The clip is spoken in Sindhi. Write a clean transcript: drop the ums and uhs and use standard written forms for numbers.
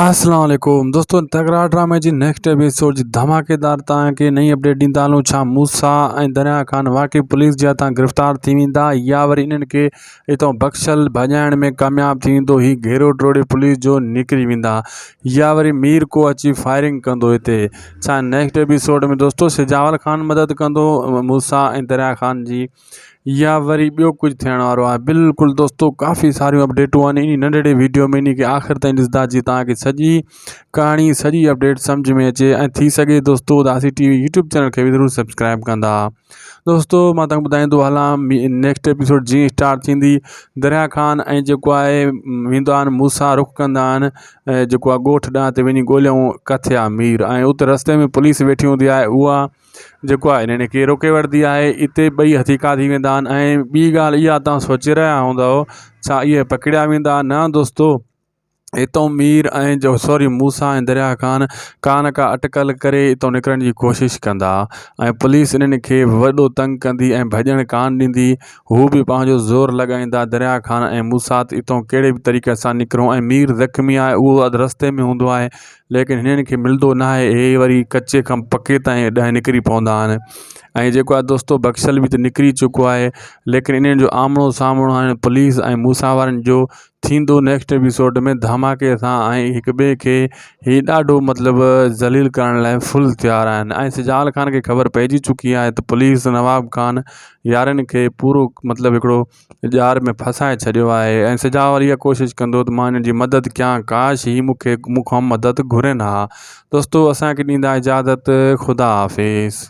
السلام عليڪم دوستو تڪرار ڊرامي جي نيڪسٽ ايپيسوڊ جي ڌماڪيدار توهان کي نئين اپڊيٽ ڏيندا هلون ڇا موسيٰ ۽ دريا خان واقعي پوليس جي هٿان گرفتار ٿي ويندا يا وري انهن کي اتان بخشل ڀڄائڻ ۾ ڪامياب ٿي ويندو هي گهيرو ٽوڙي پوليس جو نڪري ويندا يا وري مير ڪو اچي فائرنگ ڪندو هتي ڇا نيڪسٽ ايپيسوڊ ۾ دوستو سجاول خان مدد ڪندو موسيٰ ۽ دريا خان جي يا وري ٻيو ڪجهه ٿيڻ وارو آهي بلڪل دوستو ڪافي ساريون اپڊيٽون آهن انهي ننڍڙي ويڊيو ۾ انهي کي آخر تائين ڏسندا جي توهان کي سڄي ڪهاڻي سڄي اپڊيٽ سمجھ ۾ اچي ۽ ٿي سگهي دوستو Udasi T V YouTube channel کي به ضرور سبسڪرائب ڪندا دوستو مان تنهن ٻڌائيندو هلان نيڪسٽ ايپيسوڊ جيئن اسٽارٽ ٿيندي دريا خان ۽ جيڪو آهي ويندا آهن موسا رخ ڪندا آهن جيڪو آهي ڳوٺ ڏانهن تي وڃي ڳوليائون ڪٿي آهي مير ۽ اتي رستي ۾ پوليس ويٺي هوندي آهي اها جيڪو آهي انهن کي روڪي وٺندي آهي اتي ٻئي هٿيڪا ٿي ويندا آهن ۽ ٻي ڳالهه اها توهان سوچي رهيا هوندؤ ڇا اهي پڪڙيا ويندا نه دوستو اتو مير ۽ جو سوري موسيٰ ۽ دريا خان ڪا نه ڪا اٽڪل ڪري اتو نڪرڻ جي ڪوشش ڪندا ۽ پوليس انهن کي وڏو تنگ ڪندي ۽ ڀڄڻ ڪان ڏيندي هو به پنهنجو زور لڳائيندا دريا خان ۽ موسيٰ ته اتو ڪهڙي به طريقي سان نڪرون ۽ مير زخمي آهي اهو اڌ رستي ۾ هوندو آهي ليڪن هنن کي ملندو نه آهي اهي وري ڪچي کان پڪي تائين ڏانهن نڪري پوندا آهن ۽ جيڪو آهي دوستو بخشل به ته نڪري چڪو آهي ليڪن انهن جو آمڻو سامڻو هاڻي پوليس ۽ موسيٰ وارن جو ٿيندو نيڪسٽ ايپيسوڊ ۾ ڌماڪي سان ۽ هڪ ٻئي کي هي ڏاڍو مطلب ذليل ڪرڻ لاء فل تيار آهن ۽ سجال خان کي خبر پئجي چڪي آهي ته پوليس نواب خان يارن کي پورو مطلب هڪڙو ڄار ۾ ڦاسائي ڇڏيو آهي ۽ سجاول اها ڪوشش ڪندو ته مان هن جي مدد ڪيان ڪاش هي مون کي مون کان مدد گهرن ها دوستو اسان کي ڏيندا اجازت خدا حافظ.